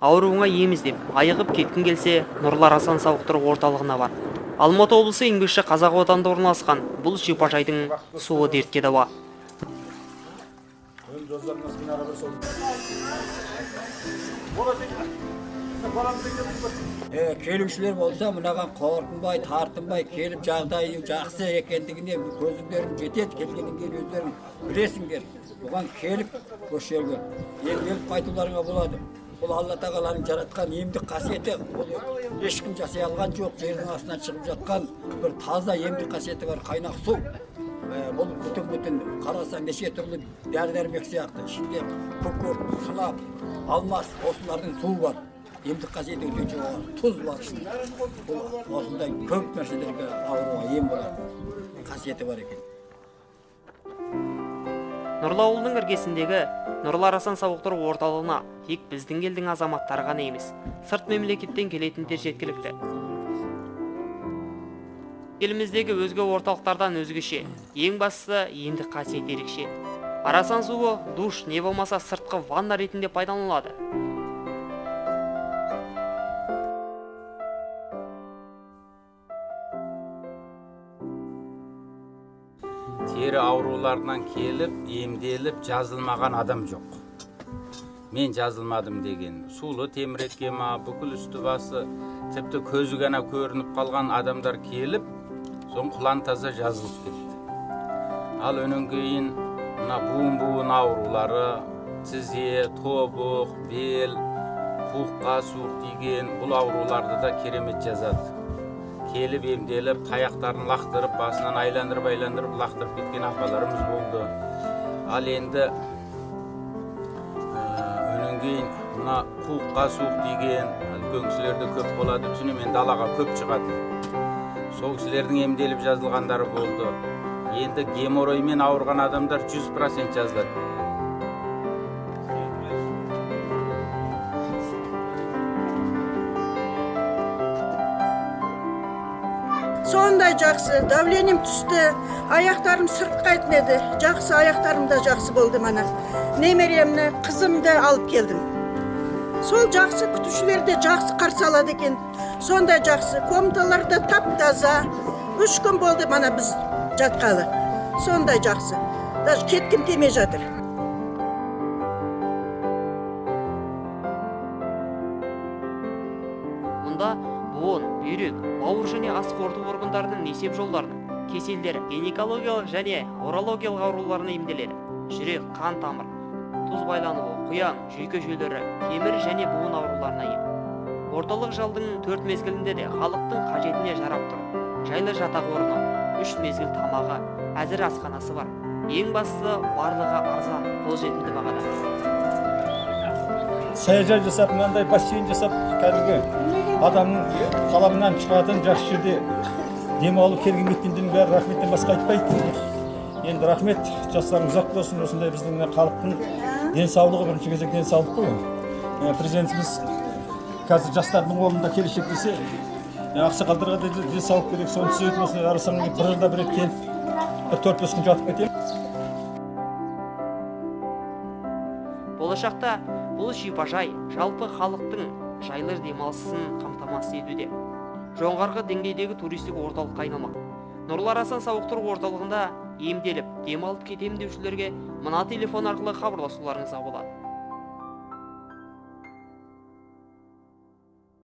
Ауруыңа ем іздеп, айығып кеткің келсе, Нұрлы Арасан сауықтыру орталығына бар. Алматы облысы Еңбекші Қазақ ауданында орналасқан бұл шипажайдың суы дертке дауа. Келушілер болса, мынаған қорқынбай, тартынбай келіп, жағдайы жақсы екендігіне көздерің жетеді. Келгеннен кейін өздерің білесіңдер. Бұған келіп, осы жерге емделіп қайтуларыңа болады. Бұл Алла тағаланың жаратқан емдік қасиеті, бұл ешкім жасай алған жоқ. Жердің астынан шығып жатқан бір таза емдік қасиеті бар қайнақ су. Бұл бүтін қарасаң неше түрлі дәрі-дәрмек сияқты. Ішінде күкірт, сынап, алмас, осылардың суы бар. Емдік қасиеті өте жоғары, тұз бар ішінде. Бұл осындай көп нәрселерге, ауруға ем болады қасиеті бар екен. Нұрлы ауылының іргесіндегі Нұрлы Арасан сауықтыру орталығына тек біздің елдің азаматтары ғана емес, сырт мемлекеттен келетіндер жеткілікті. Еліміздегі өзге орталықтардан өзгеше, ең бастысы емдік қасиеті ерекше. Арасан суы душ не болмаса сыртқы ванна ретінде пайдаланылады. Тері ауруларынан келіп, емделіп, жазылмаған адам жоқ. Мен жазылмадым деген, сулы теміретке ма, бүкіл үсті басы, тіпті көзі ғана көрініп қалған адамдар келіп, соң құлан таза жазылып кетті. Ал өнен кейін мына буын-буын аурулары, тізе, тобық, бел, қуыққа суық тиген, бұл ауруларды да керемет жазады. Келіп емделіп, таяқтарын лақтырып, басынан айландырып-айландырып лақтырып кеткен апаларымыз болды. Ал енді өнен кейін мына қуыққа суық тиген үлкен кісілерде көп болады, түнімен далаға көп шығатын. Сол кісілердің емделіп жазылғандары болды. Енді геморроймен ауырған адамдар 100% жазылады. Сондай жақсы, давлением түсті, аяқтарым сырқайтын еді. Жақсы, аяқтарым да жақсы болды мана. Немеремні, қызымды алып келдім. Сол жақсы, күтушілер де жақсы қарсы алады екен. Сондай жақсы, комнаталар да тап-таза. 3 күн болды мана біз жатқалы. Сондай жақсы. Даже кеткім келмей жатыр. Мұнда буын, бүйрек, бауыр және ас қорыту органдарының несеп жолдарының кеселдері, гинекологиялық және урологиялық ауруларына емделеді. Жүрек, қан тамыр, тұз байлануы, құяң, жүйке жүйелері, темір және буын ауруларына ем. Орталық жалдың 4 мезгілінде де халықтың қажетіне жарап тұр. Жайлы жатақ орны, 3 мезгіл тамағы, әзір асханасы бар. Ең бастысы барлығы арзан, қолжетімді бағада. Саяжай жасап, мынандай бассейн жасап, кәдімгі адамның қаламынан шығатын жақсы жерде демалып келген кеткендердің бәрі рахметтен басқа айтпайды. Енді рахмет, жастарың ұзақ болсын, осындай біздің мына халықтың денсаулығы бірінші кезек денсаулық қой. Президентіміз қазір жастардың қолында келешек десе, ақсақалдарға да денсаулық керек, соны түзейтін осындай Арасанға келіп, бір жылда бір рет келіп, бір 4-5 күн жатып кетемін. Болашақта бұл шипажай жалпы халықтың жайлы демалысын қамтамасыз етуде. Жоғарғы деңгейдегі туристік орталыққа айналмақ. Нұрлы Арасан сауықтыру орталығында емделіп, демалып кетемін деушілерге мына телефон арқылы хабарласуларыңызға болады.